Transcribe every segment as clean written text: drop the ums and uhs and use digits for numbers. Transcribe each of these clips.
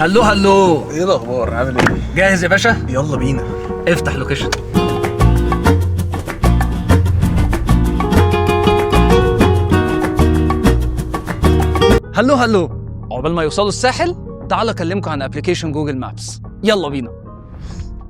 hello hello، ايه الاخبار؟ عامل ايه؟ جاهز يا باشا؟ يلا بينا. افتح location. hello hello، عقبال ما يوصلوا الساحل تعالوا اكلمكم عن application Google Maps. يلا بينا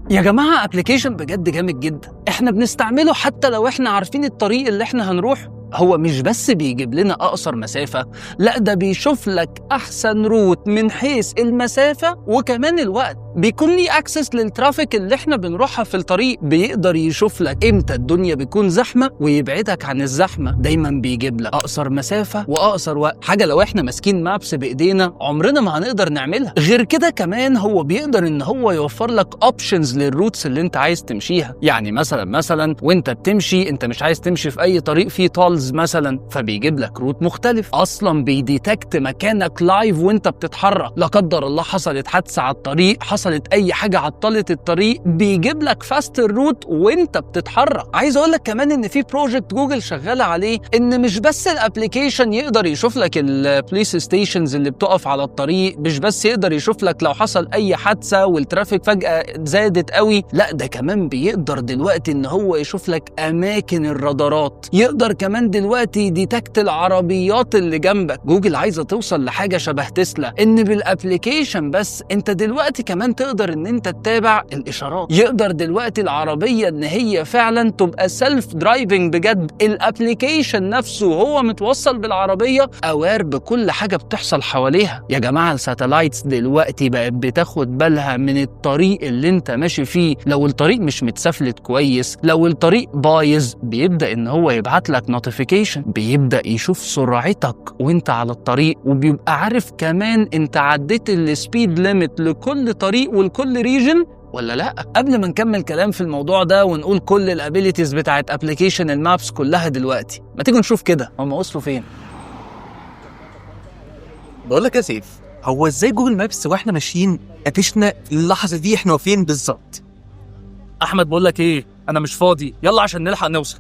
يا جماعة. application بجد جامد جدا، احنا بنستعمله حتى لو احنا عارفين الطريق اللي احنا هنروح. هو مش بس بيجيب لنا اقصر مسافة، لا ده بيشوف لك احسن route من حيث المسافة وكمان الوقت. بيكون ليه access لل traffic اللي احنا بنروحها في الطريق، بيقدر يشوف لك امتى الدنيا بتكون زحمة ويبعدك عن الزحمة. دايما بيجيب لك اقصر مسافة واقصر وقت، حاجة لو احنا ماسكين maps بايدينا عمرنا ما هنقدر نعملها. غير كده كمان هو بيقدر ان هو يوفر لك options لل routes اللي انت عايز تمشيها. يعني مثلا وانت بتمشي انت مش عايز تمشي في اي طريق فيه tolls مثلا، فبيجيب لك route مختلف. اصلا بي detect مكانك live وانت بتتحرك، لا قدر الله حصلت حادثه على الطريق، حصلت اي حاجة عطلت الطريق، بيجيب لك faster route وانت بتتحرك. عايز اقول لك كمان ان في project جوجل شغالة عليه، ان مش بس ال application يقدر يشوف لك ال police stations اللي بتقف على الطريق، مش بس يقدر يشوف لك لو حصل اي حادثه وال traffic فجاة زادت قوي، لا ده كمان بيقدر دلوقتي ان هو يشوف لك اماكن الرادارات، يقدر كمان دلوقتي ي detect العربيات اللي جنبك. جوجل عايزه توصل لحاجة شبه تسلا، ان بال application بس انت دلوقتي كمان تقدر ان انت تتابع الاشارات، يقدر دلوقتي العربية ان هي فعلا تبقى self driving بجد. ال application نفسه هو متوصل بالعربية، aware بكل حاجة بتحصل حواليها. يا جماعة ال satellites دلوقتي بقت بتاخد بالها من الطريق اللي انت ماشي فيه، لو الطريق مش متسفلت كويس، لو الطريق بايظ، بيبدا ان هو يبعت لك notification، بيبدا يشوف سرعتك وانت على الطريق، وبيبقى عارف كمان انت عديت ال speed limit لكل طريق ولكل region ولا لا. قبل ما نكمل كلام في الموضوع ده ونقول كل ال abilities بتاعت application ال Maps كلها دلوقتي، ما تيجوا نشوف كده هم وصلوا فين. بقول لك يا سيف، هو ازاي Google Maps واحنا ماشيين قفشنا اللحظة دي احنا فين بالظبط؟ احمد بقول لك ايه، انا مش فاضي، يلا عشان نلحق نوصل.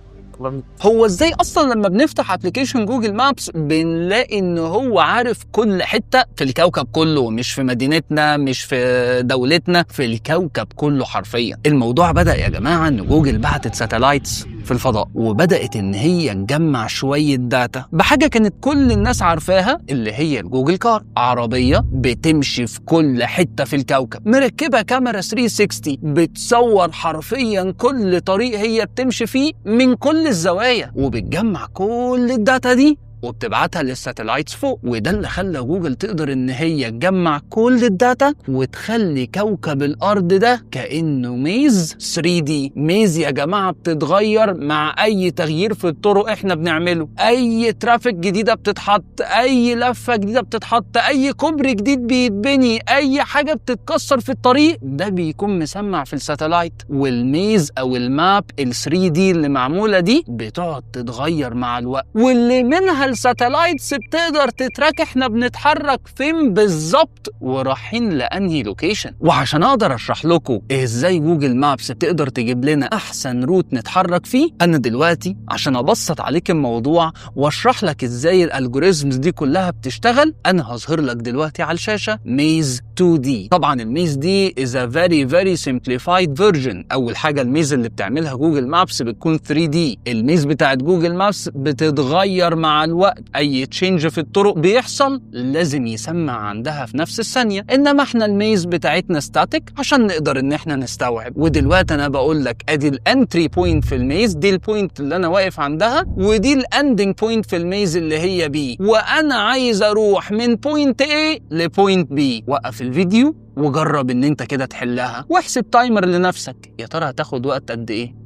هو ازاي اصلا لما بنفتح application Google Maps بنلاقي ان هو عارف كل حتة في الكوكب كله، مش في مدينتنا، مش في دولتنا، في الكوكب كله حرفيا. الموضوع بدا يا جماعة ان جوجل بعتت satellites في الفضاء، وبدات ان هي تجمع شوية data بحاجة كانت كل الناس عارفاها، اللي هي ال Google Car، عربية بتمشي في كل حتة في الكوكب، مركبة كاميرا 360 بتصور حرفيا كل طريق هي بتمشي فيه من كل الزوايا، وبتجمع كل ال data دي وبتبعتها لل satellites فوق. وده اللي خلى جوجل تقدر ان هي تجمع كل ال data وتخلي كوكب الارض ده كانه maze 3D. maze يا جماعة بتتغير مع اي تغيير في الطرق احنا بنعمله، اي traffic جديدة بتتحط، اي لفه جديدة بتتحط، اي كوبري جديد بيتبني، اي حاجة بتتكسر في الطريق، ده بيكون مسمع في ال satellite. وال maze او ال map ال 3D اللي معمولة دي بتقعد تتغير مع الوقت، واللي منها ال satellites بتقدر ت track احنا بنتحرك فين بالظبط ورايحين لانهي location. وعشان اقدر اشرح لكم ازاي Google Maps بتقدر تجيب لنا احسن route نتحرك فيه، انا دلوقتي عشان ابسط عليك الموضوع واشرح لك ازاي ال algorithms دي كلها بتشتغل، انا هظهر لك دلوقتي على الشاشة maze 2D. طبعا ال maze دي is a very very simplified version. اول حاجة ال maze اللي بتعملها Google Maps بتكون 3D، ال maze بتاعت Google Maps بتتغير مع الوقت، اي change في الطرق بيحصل لازم يسمع عندها في نفس الثانية، انما احنا ال maze بتاعتنا static عشان نقدر ان احنا نستوعب. ودلوقتي انا بقول لك ادي ال entry point في ال maze، دي ال point اللي انا واقف عندها، ودي ال ending point في ال maze اللي هي B، وانا عايز اروح من point A ل point B. وقف الفيديو وجرب ان انت كده تحلها، واحسب timer لنفسك، يا ترى هتاخد وقت قد ايه؟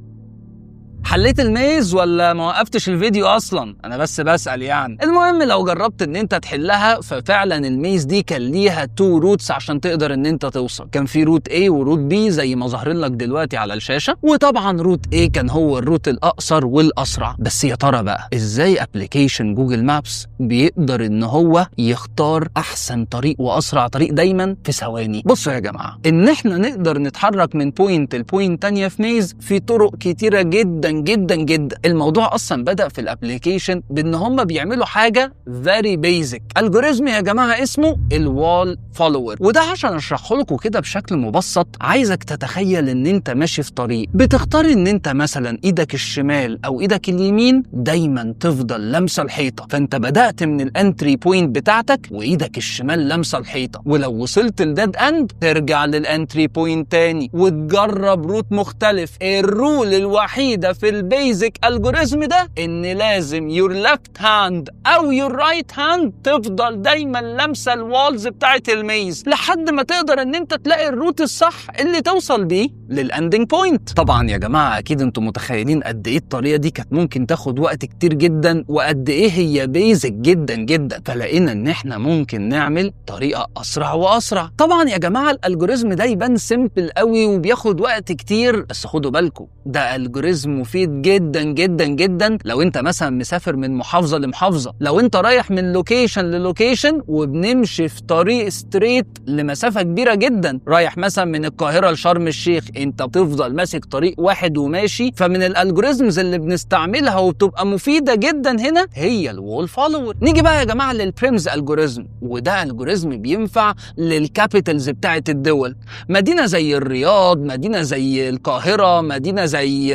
حليت ال maze ولا ما وقفتش الفيديو اصلا؟ انا بس بسأل يعني. المهم لو جربت ان انت تحلها، ففعلا ال maze دي كان ليها two routes عشان تقدر ان انت توصل، كان في route A و route B زي ما ظاهرين لك دلوقتي على الشاشة، وطبعا route A كان هو ال route الاقصر والاسرع. بس يا ترى بقى ازاي application Google Maps بيقدر ان هو يختار احسن طريق واسرع طريق دايما في ثواني؟ بصوا يا جماعة، ان احنا نقدر نتحرك من point ل point تانية في maze في طرق كتيرة جدا جدا جدا. الموضوع اصلا بدأ في ال application بان هم بيعملوا حاجة very basic algorithm يا جماعة اسمه ال wall follower. وده عشان اشرحه لكم كده بشكل مبسط، عايزك تتخيل ان انت ماشي في طريق، بتختار ان انت مثلا ايدك الشمال او ايدك اليمين دايما تفضل لامسه الحيطة، فانت بدأت من ال entry point بتاعتك وايدك الشمال لامسه الحيطة، ولو وصلت ل dead end ترجع لل entry point تاني وتجرب route مختلف. ال rule الوحيدة في ال basic algorithm ده ان لازم your left hand او your right hand تفضل دايما لامسه ال walls بتاعت ال maze لحد ما تقدر ان انت تلاقي ال route الصح اللي توصل بيه لل ending point. طبعا يا جماعة اكيد انتم متخيلين قد ايه الطريقة دي كانت ممكن تاخد وقت كتير جدا وقد ايه هي basic جدا جدا، فلقينا ان احنا ممكن نعمل طريقه اسرع واسرع. طبعا يا جماعة ال algorithm ده يبان simple قوي وبياخد وقت كتير، بس خدوا بالكم ده algorithm مفيد جدا جدا جدا لو انت مثلا مسافر من محافظة لمحافظه، لو انت رايح من location ل location وبنمشي في طريق straight لمسافة كبيرة جدا، رايح مثلا من القاهرة لشرم الشيخ، انت بتفضل ماسك طريق واحد وماشي. فمن ال algorithms اللي بنستعملها وبتبقى مفيدة جدا هنا هي ال wall follower. نيجي بقى يا جماعة لل Prim's algorithm، وده algorithm بينفع لل capitals بتاعت الدول، مدينة زي الرياض، مدينة زي القاهرة، مدينة زي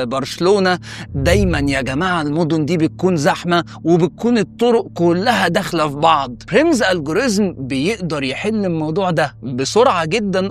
برشلونة. دايما يا جماعة المدن دي بتكون زحمة وبتكون الطرق كلها داخله في بعض. Prim's algorithm بيقدر يحل الموضوع ده بسرعة جدا،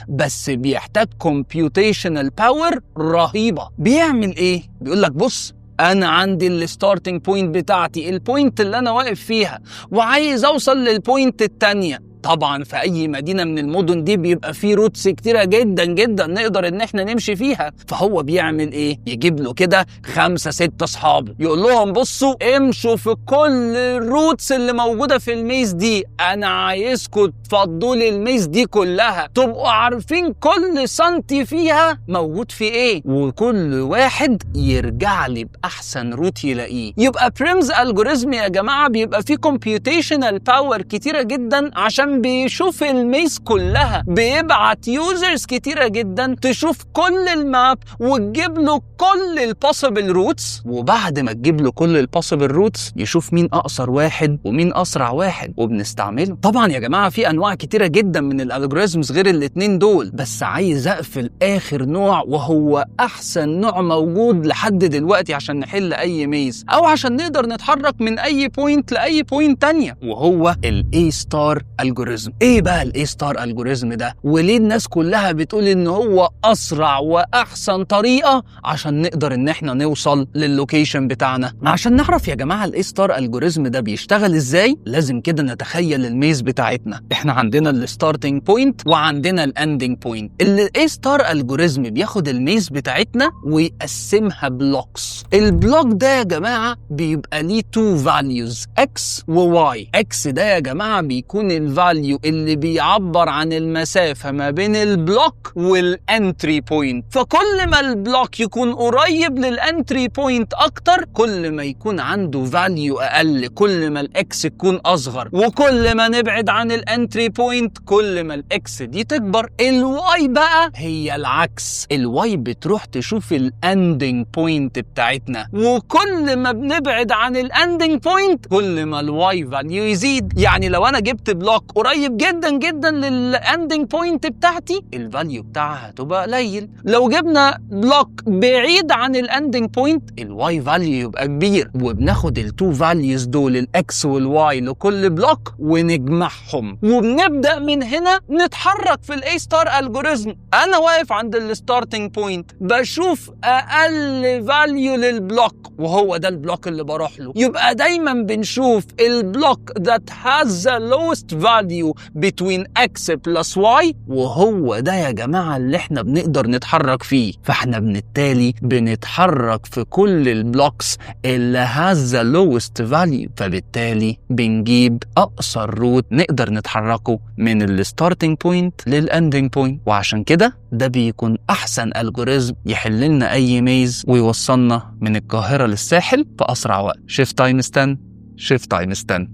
بس بيحتاج computational power رهيبة. بيعمل ايه؟ بيقول لك بص، انا عندي ال starting point بتاعتي، ال point اللي انا واقف فيها، وعايز اوصل لل point التانية. طبعا في اي مدينة من المدن دي بيبقى فيه routes كتيرة جدا جدا نقدر ان احنا نمشي فيها. فهو بيعمل ايه؟ يجيب له كده 5 6 اصحابه، يقول لهم بصوا امشوا في كل ال routes اللي موجودة في ال maze دي، انا عايزكم تفضوا لي ال maze دي كلها، تبقوا عارفين كل سنتي فيها موجود في ايه، وكل واحد يرجع لي باحسن route يلاقيه. يبقى Prim's algorithm يا جماعة بيبقى فيه computational power كتيرة جدا عشان بيشوف ال maze كلها، بيبعت users كتيرة جدا تشوف كل ال map وتجيب له كل ال possible routes، وبعد ما تجيب له كل ال possible routes يشوف مين اقصر واحد ومين اسرع واحد وبنستعمله. طبعا يا جماعة في انواع كتيرة جدا من ال algorithms غير الاتنين دول، بس عايز اقفل اخر نوع وهو احسن نوع موجود لحد دلوقتي عشان نحل اي maze او عشان نقدر نتحرك من اي point لاي point تانية، وهو ال A star algorithm. ايه بقى ال A star algorithm ده؟ وليه الناس كلها بتقول ان هو اسرع واحسن طريقه عشان نقدر ان احنا نوصل لل location بتاعنا؟ عشان نعرف يا جماعة ال A star algorithm ده بيشتغل ازاي لازم كده نتخيل ال maze بتاعتنا. احنا عندنا ال starting point وعندنا ال ending point. ال A star algorithm بياخد ال maze بتاعتنا ويقسمها blocks. ال block ده يا جماعة بيبقى ليه two values، X و Y. X ده يا جماعة بيكون ال value اللي بيعبر عن المسافة ما بين ال block وال entry point، فكل ما ال block يكون قريب لل entry point اكتر كل ما يكون عنده value اقل، كل ما ال X تكون اصغر، وكل ما نبعد عن ال entry point كل ما ال X دي تكبر. ال Y بقى هي العكس، ال Y بتروح تشوف ال ending point بتاعتنا، وكل ما بنبعد عن ال ending point كل ما ال Y value يزيد. يعني لو انا جبت block قريب جدا جدا لل ending point بتاعتي ال value بتاعها هتبقى قليل، لو جبنا block بعيد عن ال ending point ال Y value يبقى كبير. وبناخد ال two values دول ال X وال Y لكل block ونجمعهم، وبنبدا من هنا نتحرك في ال A star algorithm. انا واقف عند ال starting point بشوف اقل value لل block وهو ده ال block اللي بروح له. يبقى دايما بنشوف ال block that has the lowest value between x plus y، وهو ده يا جماعة اللي احنا بنقدر نتحرك فيه. فاحنا بالتالي بنتحرك في كل ال blocks اللي has the lowest value، فبالتالي بنجيب اقصر route نقدر نتحركه من ال starting point لل ending point. وعشان كده ده بيكون احسن algorithm يحل لنا اي maze ويوصلنا من القاهرة للساحل في اسرع وقت. shift times 10، shift times 10.